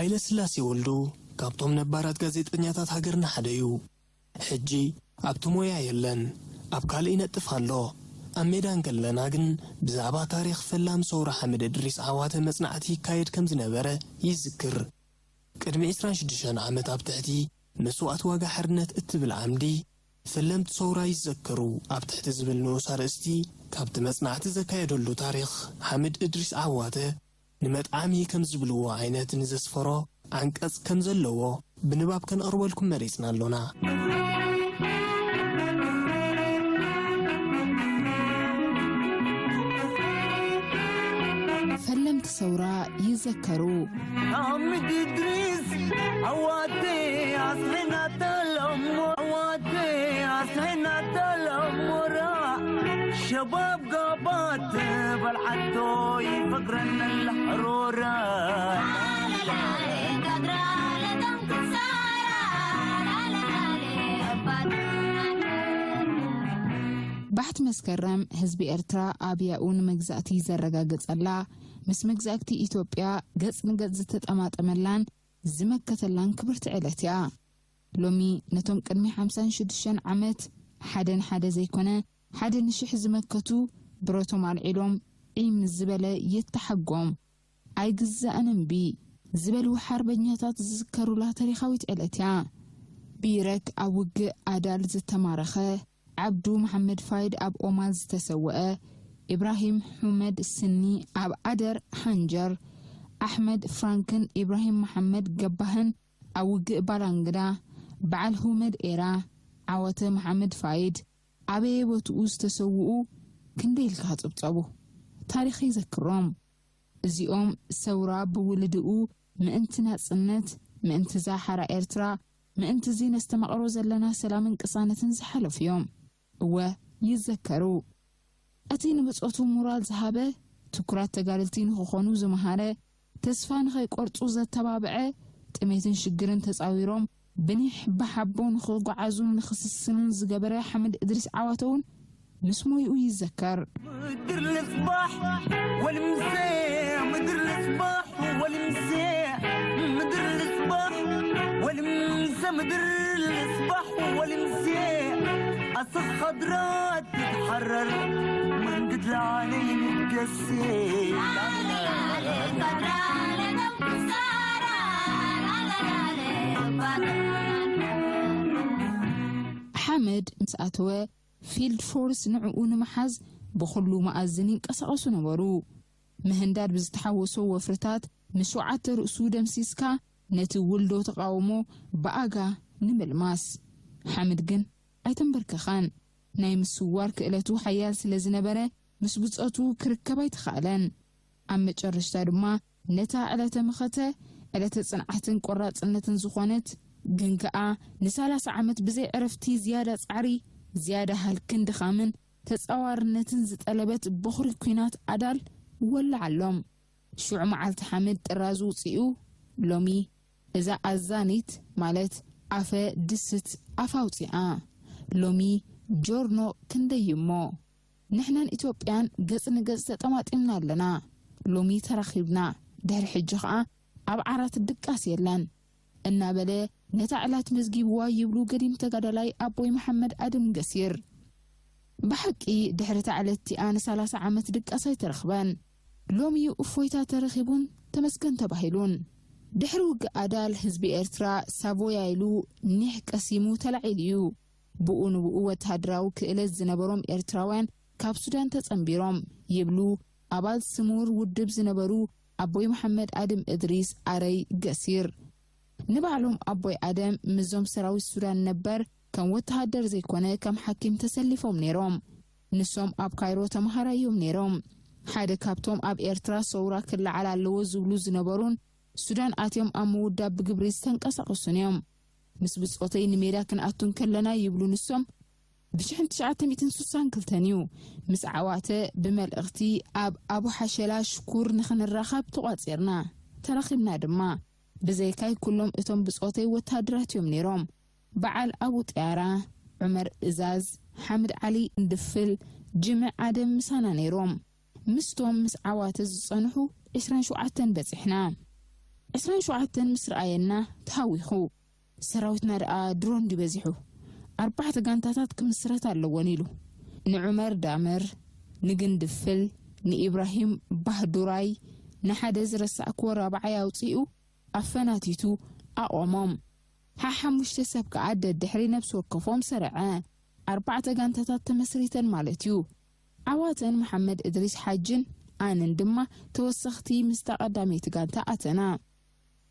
ሃይለስላሴ ወልዱ ካብቶም ነባራት ጋዜጠኛታት ሃገርና ሓደ እዩ። ሕጂ ኣብቲ ሞያ የለን፣ ኣብ ካልእ ይነጥፍ ኣሎ። ኣብ ሜዳ እንከለና ግን ብዛዕባ ታሪኽ ፈላም ሰውራ ሓምድ እድሪስ ዓዋተ መጽናዕቲ ይካየድ ከም ዝነበረ ይዝክር። ቅድሚ ዕስራን ሽዱሽተን ዓመት ኣብ ትሕቲ መስዋእቲ ዋጋ ሓርነት እትብል ዓምዲ ፈለምቲ ሰውራ ይዘከሩ ኣብ ትሕቲ ዝብል ንኡስ ኣርእስቲ ካብቲ መጽናዕቲ ዘካየደሉ ታሪኽ ሓምድ እድሪስ ዓዋተ ንመጥዓሚ ከም ዝብልዎ ዓይነት ንዘስፈሮ ዓንቀጽ ከም ዘለዎ ብንባብ ከነቕርበልኩም መሪጽና ኣሎና። ፈለምቲ ሰውራ ይዘከሩ። ሓምድ እድሪስ ዓዋተ ኣስሒና ተለሞ፣ ዓዋተ ኣስሒና ተለሞራ። ሸባብ ጋባት በልዓቶ ይፈግረን ኣላ ሮራ። ባሕቲ መስከረም ህዝቢ ኤርትራ ኣብ ያኡ ንመግዛእቲ ዘረጋገጸላ፣ ምስ መግዛእቲ ኢትዮጵያ ገጽ ንገጽ ዝተጠማጠመላን ዝመከተላን ክብርቲ ዕለት እያ። ሎሚ ነቶም ቅድሚ ሓምሳን ሽዱሽተን ዓመት ሓደ ንሓደ ዘይኮነ ሓደ ንሽሕ ዝመከቱ ብረቶም ኣልዒሎም ዒም ዝበለ የተሓጎም ኣይግዛእን እምቢ ዝበሉ ሓርበኛታት ዝዝከሩላ ታሪኻዊት ዕለት እያ። ብኢረክ ኣብ ውግእ ኣዳል ዝተማረኸ፣ ዓብዱ መሓመድ ፋይድ ኣብ ኦማን ዝተሰወአ፣ ኢብራሂም ሑመድ ስኒ ኣብ ኣደር ሓንጀር፣ ኣሕመድ ፍራንክን ኢብራሂም መሓመድ ገባህን ኣብ ውግእ ባላንግዳ፣ በዓል ሁመድ ኤራ፣ ዓወተ መሓመድ ፋይድ፣ ኣበየ ቦትኡ ዝተሰውኡ ክንደይ ኢልካ ክጽብጸቡ? ታሪኽ ይዘክሮም። እዚኦም ሰውራ ብውልድኡ ምእንቲ ናጽነት፣ ምእንቲ እዛ ሓራ ኤርትራ፣ ምእንቲ እዚ ነስተማቕሮ ዘለና ሰላምን ቅሳነትን ዝሓለፉ እዮም። እወ፣ ይዘከሩ። እቲ ንብጾቱ ሞራል ዝሃበ፣ ትኩራት ተጋደልቲ ንኽኾኑ ዝመሃረ፣ ተስፋ ንኸይቆርጹ ዘተባብዐ፣ ጥሜትን ሽግርን ተጻዊሮም ብኒሕ ብሓቦ ንኽጓዓዙን ንኽስስኑን ዝገበረ ሓምድ እድሪስ ዓዋተ እውን ምስ ሞይኡ ይዘከር። ምድር ልጽባሕ ወልምሴ፣ ምድር ልጽባሕ ወልምሴ፣ ምድር ልጽባሕ ወልምሰ፣ ምድር ልጽባሕ ወልምሴ፣ ኣስኽ ኸድራት ትትሓረር መንግድ ለዓለ ይንገሴ። ሓመድ ምስ ኣተወ፣ ፊልድ ፎርስ ንዕኡ ንምሓዝ ብኹሉ መኣዝን ይንቀሳቐሱ ነበሩ። ምህንዳድ ብዝተሓወሶ ወፍርታት ንሸውዓተ ርእሱ ደምሲስካ ነቲ ውልዶ ተቓውሞ ብኣጋ ንምልማስ። ሓምድ ግን ኣይተንበርከኸን። ናይ ምስዋር ክእለቱ ሓያል ስለ ዝነበረ ምስ ብጾቱ ክርከብ ኣይተኻእለን። ኣብ መጨረሽታ ድማ ነታ ዕለተ መኸተ፣ ዕለተ ጽንዓትን ቆራጽነትን ዝኾነት፣ ግን ከኣ ንሳላሳ ዓመት ብዘይ ዕረፍቲ ዝያዳ ጻዕሪ፣ ዝያዳ ሃልክን ድኻምን ተጻዋርነትን ዝጠለበት ቦኽሪ ኲናት ኣዳል ወላዓሎም። ሽዑ መዓልቲ ሓምድ ጥራዝ ውጺኡ፣ ሎሚ እዛ ኣዛኒት ማለት ኣፈ ድስት ኣፍ ኣውጺኣ። ሎሚ ጆርኖ ክንደይ እሞ ንሕናን ኢትዮጵያን ገጽ ንገጽ ተጠማጢምና ኣለና። ሎሚ ተራኺብና፣ ድሕሪ ሕጂ ኸኣ ኣብ ዓራት ድቃስ የለን እናበለ ነታ ዕላት መዝጊብዋ ይብሉ ገዲም ተጋዳላይ ኣቦይ መሓመድ ኣድም ገሲር። ብሓቂ ድሕሪ እታ ዕለት እቲኣ ንሳላሳ ዓመት ድቃስ ኣይተረኽበን። ሎሚ እዩ እፎይታ ተረኺቡን ተመስገን ተባሂሉን። ድሕሪ ውግእ ኣዳል ህዝቢ ኤርትራ ሳቮያ ኢሉ ኒሕ ቀሲሙ ተላዒሉ እዩ። ብኡ ንብኡ ወተሃደራዊ ክእለት ዝነበሮም ኤርትራውያን ካብ ሱዳን ተጸንቢሮም ይብሉ ኣባል ስሙር ውድብ ዝነበሩ ኣቦይ መሓመድ ኣድም እድሪስ ኣረይ ገሲር። ንባዕሎም ኣቦይ ኣደም ምስዞም ሰራዊት ሱዳን ነበር ከም ወተሃደር ዘይኮነ ከም ሓኪም ተሰሊፎም ነይሮም። ንሶም ኣብ ካይሮ ተምሃራይ እዮም ነይሮም። ሓደ ካብቶም ኣብ ኤርትራ ሰውራ ክለዓል ኣለዎ ዝብሉ ዝነበሩን ሱዳን ኣትዮም ኣብ ምውዳብ ብግብሪ ዝተንቀሳቐሱን እዮም። ምስ ብጾተይ ንሜዳ ክንኣቱ እንከለና ይብሉ ንሶም፣ ብሽሕን ትሽዓተ ሚእትን ስሳን ክልተን እዩ ምስ ዓዋተ ብመልእኽቲ ኣብ ኣቡ ሓሸላ ሽኩር ንኽንራኸብ ተቋጺርና። ተራኺብና ድማ። ብዘይካይ ኩሎም እቶም ብጾተይ ወተሃደራት እዮም ነይሮም። በዓል ኣቡ ጥያራ፣ ዑመር እዛዝ፣ ሓምድ ዓሊ እንድፍል፣ ጅምዕ ኣደም ምሳና ነይሮም። ምስቶም ምስ ዓዋተ ዝጸንሑ ዕስራን ሸውዓተን በጺሕና። ዕስራን ሸውዓተን ምስ ረኣየና ተሃዊኹ፣ ሰራዊትና ደኣ ድሮን ድዩ በዚሑ? ኣርባዕተ ጋንታታት ክምስረት ኣለወን ኢሉ። ንዑመር ዳመር፣ ንግንድፍል፣ ንኢብራሂም ባህዱራይ፣ ንሓደ ዝረሳዕክዎ ራብዓይ ኣውጺኡ ኣፈናቲቱ ኣቖሞም። ሓሓሙሽተ ሰብ ከኣ ደድሕሪ ነብሲ ወከፎም ሰረዐ። ኣርባዕተ ጋንታታት ተመስሪተን ማለት እዩ። ዓዋተን መሓመድ እድሪስ ሓጅን ኣነን ድማ ተወሰኽቲ ምስታ ቀዳመይቲ ጋንታ ኣተና።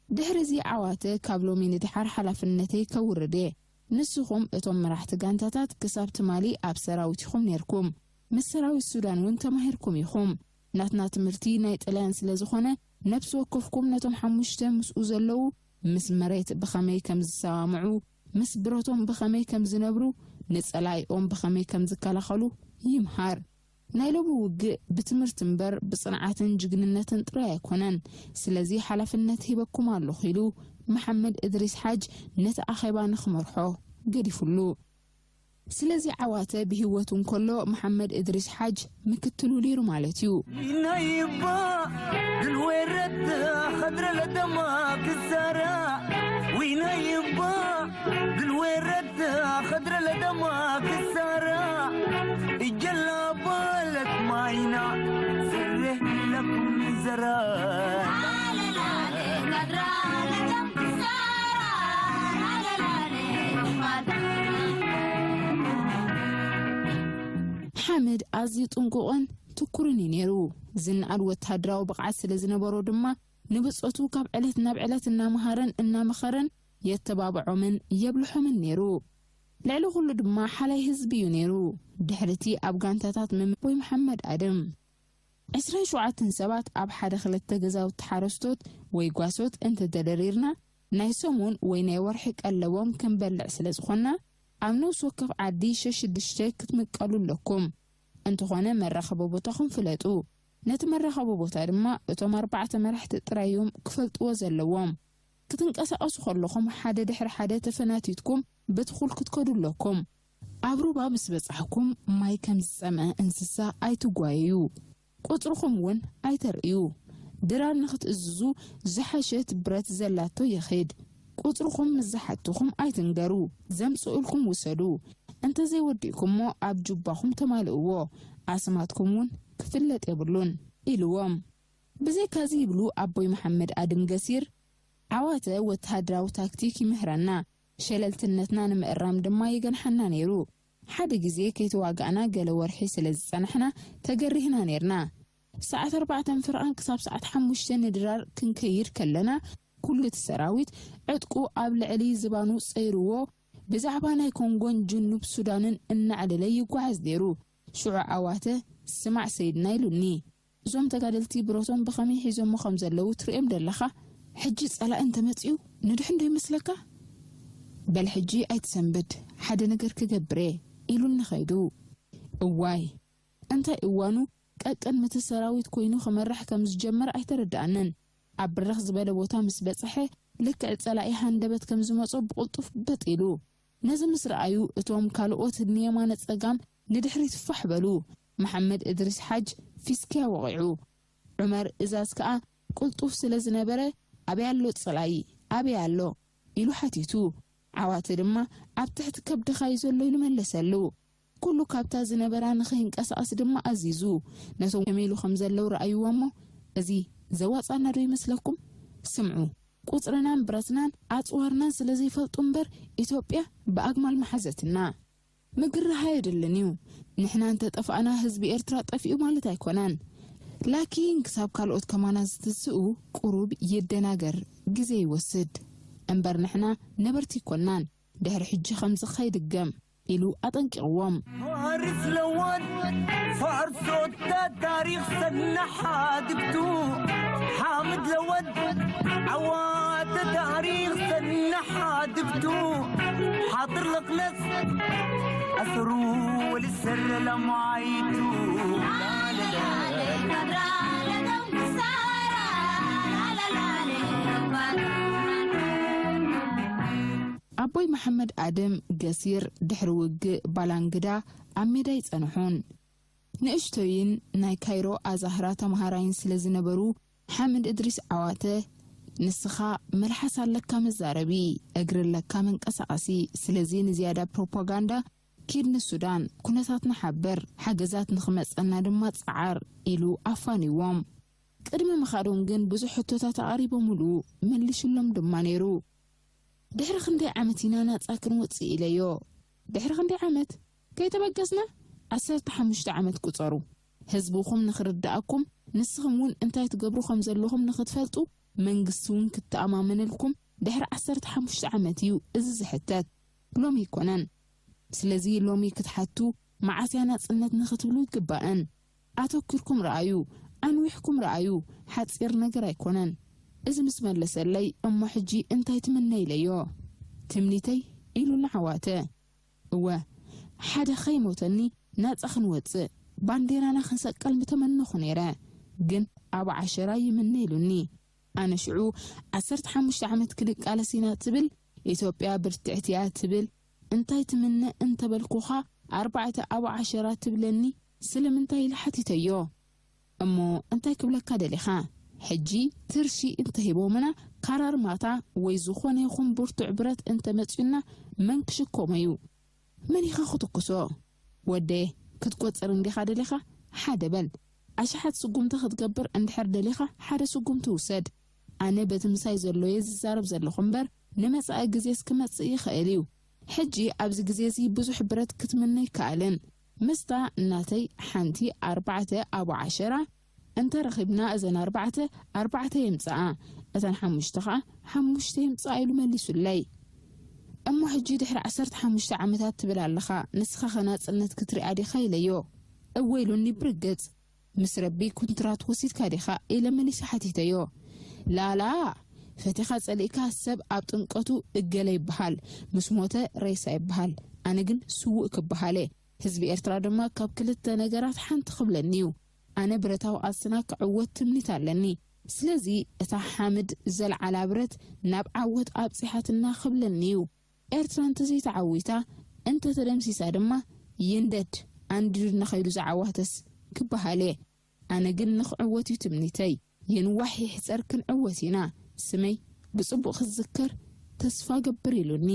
ድሕሪ እዚ ዓዋተ ካብ ሎሚ ንድሓር ሓላፍነተይ ከውርድ እየ። ንስኹም እቶም መራሕቲ ጋንታታት ክሳብ ትማሊ ኣብ ሰራዊት ኢኹም ነይርኩም። ምስ ሰራዊት ሱዳን እውን ተማሂርኩም ኢኹም። ናትና ትምህርቲ ናይ ጥልያን ስለ ዝኾነ ነብሲ ወከፍኩም ነቶም ሓሙሽተ ምስኡ ዘለዉ ምስ መሬት ብኸመይ ከም ዝሰማምዑ፣ ምስ ብረቶም ብኸመይ ከም ዝነብሩ፣ ንጸላኢኦም ብኸመይ ከም ዝከላኸሉ ይምሃር። ናይ ሎሚ ውግእ ብትምህርቲ እምበር ብጽንዓትን ጅግንነትን ጥራይ ኣይኮነን። ስለዚ ሓላፍነት ሂበኩም ኣለኹ ኢሉ መሓመድ እድሪስ ሓጅ ነቲ ኣኼባ ንኽመርሖ ገዲፉሉ። ስለዚ ዓዋተ ብህይወቱ እንከሎ መሓመድ እድሪስ ሓጅ ምክትሉ ነይሩ ማለት እዩ። ዊናይባ ድልዌረት ኸድረ ለደማ ክሳራ ዊናይባ ድልዌረት ኸድረ ለደማ ክሳራ እጀላ ባለት ማይና ስሬ ለኩም ዘራ ሓመድ ኣዝዩ ጥንቁቕን ትኩርን እዩ ነይሩ። ዝነኣድ ወተሃደራዊ ብቕዓት ስለ ዝነበሮ ድማ ንብጾቱ ካብ ዕለት ናብ ዕለት እናመሃረን እናመኸረን የተባብዖምን የብልሖምን ነይሩ። ልዕሊ ኩሉ ድማ ሓላይ ህዝቢ እዩ ነይሩ። ድሕርቲ ኣብ ጋንታታት ምም-፣ ቦይ መሓመድ ኣደም ዕስራን ሸውዓተን ሰባት ኣብ ሓደ ክልተ ገዛውቲ ሓረስቶት ወይ ጓሶት እንተተደሪርና፣ ናይ ሰሙን ወይ ናይ ወርሒ ቀለቦም ክንበልዕ ስለ ዝኾንና፣ ኣብ ነፍሲ ወከፍ ዓዲ ሸሽዱሽተ ክትምቀሉ ኣለኩም። እንተኾነ መራኸቢ ቦታኹም ፍለጡ። ነቲ መራኸቢ ቦታ ድማ እቶም ኣርባዕተ መራሕቲ ጥራይ እዮም ክፈልጥዎ ዘለዎም። ክትንቀሳቐሱ ከለኹም ሓደ ድሕሪ ሓደ ተፈናቲትኩም በቲ ኹል ክትከዱ ኣለኩም። ኣብ ሩባ ምስ በጻሕኩም ማይ ከም ዝጸምአ እንስሳ ኣይትጓየዩ። ቁጽርኹም እውን ኣይተርእዩ። ድራር ንኽትእዝዙ ዝሓሸት ብረት ዘላቶ ይኺድ። ቁጽርኹም ምስ ዝሓትኹም ኣይትንገሩ። ዘምጽኡልኩም ውሰዱ። እንተዘይወዲእኩሞ ኣብ ጁባኹም ተማልእዎ። ኣስማትኩም እውን ክፍለጥ የብሉን ኢልዎም። ብዘይካዚ ይብሉ ኣቦይ መሓመድ ኣድም ገሲር፣ ዓዋተ ወተሃደራዊ ታክቲክ ይምህረና፣ ሸለልትነትና ንምእራም ድማ ይገንሓና ነይሩ። ሓደ ግዜ ከይተዋጋእና ገለ ወርሒ ስለ ዝጸናሕና ተገሪህና ነይርና። ሰዓት ኣርባዕተ ፍርቓን ክሳብ ሰዓት ሓሙሽተ ንድራር ክንከይድ ከለና፣ ኩሉ እቲ ሰራዊት ዕጥቁ ኣብ ልዕሊ ዝባኑ ጸይርዎ ብዛዕባ ናይ ኮንጎን ጅኑብ ሱዳንን እናዕለለ ይጓዓዝ ነይሩ። ሽዑ ዓዋተ፣ "ስማዕ ሰይድና" ኢሉኒ። "እዞም ተጋደልቲ ብረቶም ብኸመይ ሒዞሞ ከም ዘለዉ ትርእዮም ደለኻ? ሕጂ ጸላኢ እንተመጺኡ ንድሕን ዶ ይመስለካ? በል ሕጂ ኣይትሰንብድ፣ ሓደ ነገር ክገብር እየ" ኢሉኒ ኸይዱ። እዋይ፣ እንታይ እዋኑ ቀቅድሚ እቲ ሰራዊት ኮይኑ ክመርሕ ከም ዝጀመረ ኣይተረድኣንን። ኣብ ብርኽ ዝበለ ቦታ ምስ በጽሐ፣ ልክዕ ጸላኢ ሃንደበት ከም ዝመጾ ብቕልጡፍ በጥ ኢሉ። ነዚ ምስ ረኣዩ፣ እቶም ካልኦት ንየማነ ጸጋም ንድሕሪት ፋሕ በሉ። መሓመድ እድሪስ ሓጅ ፊስክያ ወቒዑ። ዑመር እዛዝ ከኣ ቅልጡፍ ስለ ዝነበረ፣ "ኣበይ ኣሎ ጸላኢ? ኣበይ ኣሎ?" ኢሉ ሓቲቱ። ዓዋተ ድማ፣ "ኣብ ትሕቲ ከብድኻ እዩ ዘሎ" ኢሉ መለሰሉ። ኩሉ ካብታ ዝነበራ ንኸይንቀሳቐስ ድማ ኣዚዙ። ነቶም ከመይ ኢሉ ከም ዘለዉ ረኣይዎ እሞ፣ "እዚ ዘዋጻና ዶ ይመስለኩም? ስምዑ፣ ቁጽርናን ብረትናን ኣጽዋርናን ስለ ዘይፈልጡ እምበር፣ ኢትዮጵያ ብኣግማል መሓዘትና። ምግርህ ኣየድልን እዩ። ንሕና እንተ ጠፋእና፣ ህዝቢ ኤርትራ ጠፊኡ ማለት ኣይኮነን። ላኪን ክሳብ ካልኦት ከማና ዝትስኡ፣ ቁሩብ ይደናገር፣ ግዜ ይወስድ። እምበር ንሕና ነበርቲ ኣይኮናን። ድሕሪ ሕጂ ከምዚ ከይድገም" ኢሉ ኣጠንቂቕዎም። ፋርስ ለወድ ፋርሶታ ታሪኽ ሰናሓ ድግቱ ሓምድ ለወድ ዓዋተ ታሪኽ ሰናሓ ድግቱ ሓጥር ለኽለስ ኣሰሩ ወልሰረ ለማይቱ ኣቦይ መሓመድ ኣደም ገሲር ድሕሪ ውግእ ባላንግዳ ኣብ ሜዳ ኣይጸንሑን። ንእሽቶይን ናይ ካይሮ ኣዛህራ ተመሃራይን ስለ ዝነበሩ፣ ሓምድ እድሪስ ዓዋተ ንስኻ መልሓስ ኣለካ መዛረቢ፣ እግሪ ኣለካ መንቀሳቐሲ። ስለዚ ንዝያዳ ፕሮፓጋንዳ ኪድ ንሱዳን፣ ኩነታትና ሓብር፣ ሓገዛት ንኽመጸና ድማ ጸዓር ኢሉ ኣፋንዎም። ቅድሚ ምኻዶም ግን ብዙሕ ሕቶታት ኣቕሪቦምሉ፣ መሊሽሎም ድማ ነይሩ። ድሕሪ ክንደይ ዓመት ኢና ናጻ ክንወጽእ ኢለዮ። ድሕሪ ክንደይ ዓመት? ከይተበገስና ዓሰርተ ሓሙሽተ ዓመት ቁጸሩ። ህዝብኹም ንኽርድኣኩም፣ ንስኹም እውን እንታይ ትገብሩ ከም ዘለኹም ንኽትፈልጡ፣ መንግስቲ እውን ክተኣማመነልኩም ድሕሪ ዓሰርተ ሓሙሽተ ዓመት እዩ እዚ ዝሕተት። ሎሚ ኣይኮነን። ስለዚ ሎሚ ክትሓቱ፣ መዓስ እያ ናጽነት ንኽትብሉ ይግባእን። ኣተኲርኩም ረኣዩ፣ ኣንዊሕኩም ረኣዩ፣ ሓጺር ነገር ኣይኮነን። እዚ ምስ መለሰለይ፣ እሞ ሕጂ እንታይ ትምነ ኢለዮ። ትምኒተይ ኢሉኒ ዓዋተ። እወ፣ ሓደ ኸይሞተኒ ናጻ ክንወጽእ፣ ባንዴራና ክንሰቀል ምተመነኹ ነይረ። ግን ኣብ ዓሸራ ይምነ ኢሉኒ። ኣነ ሽዑ ዓሰርተ ሓሙሽተ ዓመት ክንቃለስ ኢና ትብል፣ ኢትዮጵያ ብርትዕቲ እያ ትብል፣ እንታይ ትምነ እንተበልኩኻ፣ ኣርባዕተ ኣብ ዓሸራ ትብለኒ ስለምንታይ ኢለ ሓቲተዮ። እሞ እንታይ ክብለካ ደሊኻ? ሕጂ ትርሺ እንተሂቦምና፣ ካራር ማታ ወይ ዝኾነ ይኹን ብርቱዕ ብረት እንተመጽዩና መን ክሽከሞ እዩ? መን ኢኻ ክትኩሶ? ወደ ክትቆጽር እንዲኻ ደሊኻ? ሓደ በል። ኣሽሓት ስጉምቲ ክትገብር እንድሕር ደሊኻ፣ ሓደ ስጉምቲ ውሰድ። ኣነ በቲ ምሳይ ዘሎየ ዝዛረብ ዘለኹ እምበር፣ ንመጻኢ ግዜስ ክመጽእ ይኽእል እዩ። ሕጂ ኣብዚ ግዜ እዚ ብዙሕ ብረት ክትምነ ይከኣልን። ምስታ ናተይ ሓንቲ ኣርባዕተ ኣብ ዓሸራ እንተ ረኺብና፣ እዘን ኣርባዕተ፣ ኣርባዕተ የምጽኣ፣ እተን ሓሙሽተ ኸኣ ሓሙሽተ የምጽኣ ኢሉ መሊሱለይ። እሞ ሕጂ ድሕሪ ዓሰርተ ሓሙሽተ ዓመታት ትብል ኣለኻ፣ ንስኻ ኸ ናጽነት ክትሪኣ ዲኻ ኢለዮ። እወ ኢሉኒ ብርግጽ። ምስ ረቢ ኩንትራት ወሲድካ ዲኻ ኢለ መሊሰ ሓቲተዮ። ላላ፣ ፈቲኻ ጸሊእካ ሰብ ኣብ ጥምቀቱ እገለ ይበሃል፣ ምስ ሞተ ሬሳ ይበሃል፣ ኣነ ግን ስዉእ ክበሃል እየ። ህዝቢ ኤርትራ ድማ ካብ ክልተ ነገራት ሓንቲ ክብለኒ እዩ። ኣነ ብረታዊ ቃልስና ክዕወት ትምኒት ኣለኒ። ስለዚ እታ ሓምድ ዘልዓላ ብረት ናብ ዓወት ኣብጺሓትና ክብለኒ እዩ። ኤርትራ እንተዘይተዓዊታ፣ እንተተደምሲሳ ድማ ይንደድ፣ ኣንዲዱና ኸይዱ ዝዓዋተስ ክበሃል እየ። ኣነ ግን ንኽዕወት እዩ ትምኒተይ። የንዋሕ ይሕጸር ክንዕወት ኢና። ስመይ ብጽቡቕ ክዝከር ተስፋ ገብር ኢሉኒ።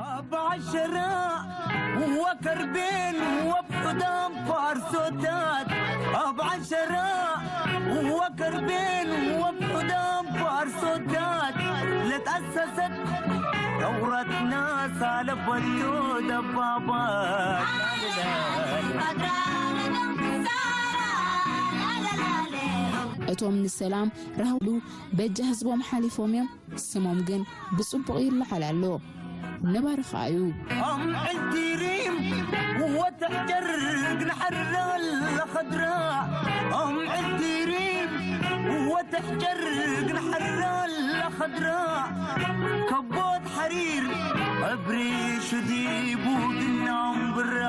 ኣብ ዓሸራ ወከርቤን ወብሑዳም ፋርሶታት፣ ኣብ ዓሸራ ወከርቤን ወብሑዳም ፋርሶታት ለጣሰሰት ተውራትና ሳለበቶ ደባባት። እቶም ንሰላም ራህሉ በጃ ህዝቦም ሓሊፎም እዮም። ስሞም ግን ብጽቡቕ ይለዓል ኣሎ። ነባሪ ኸኣ እዩ። ኣምዕል ዲሪም ወትሕጀር ግንሐረል ኸድራ፣ ኣምዕል ዲሪም ወትሕጀር ግንሐረል ኸድራ፣ ከቦት ሓሪር እብሪ ሽዲቡ ድናም ብራ።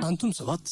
ኣንቱም ሰባት፣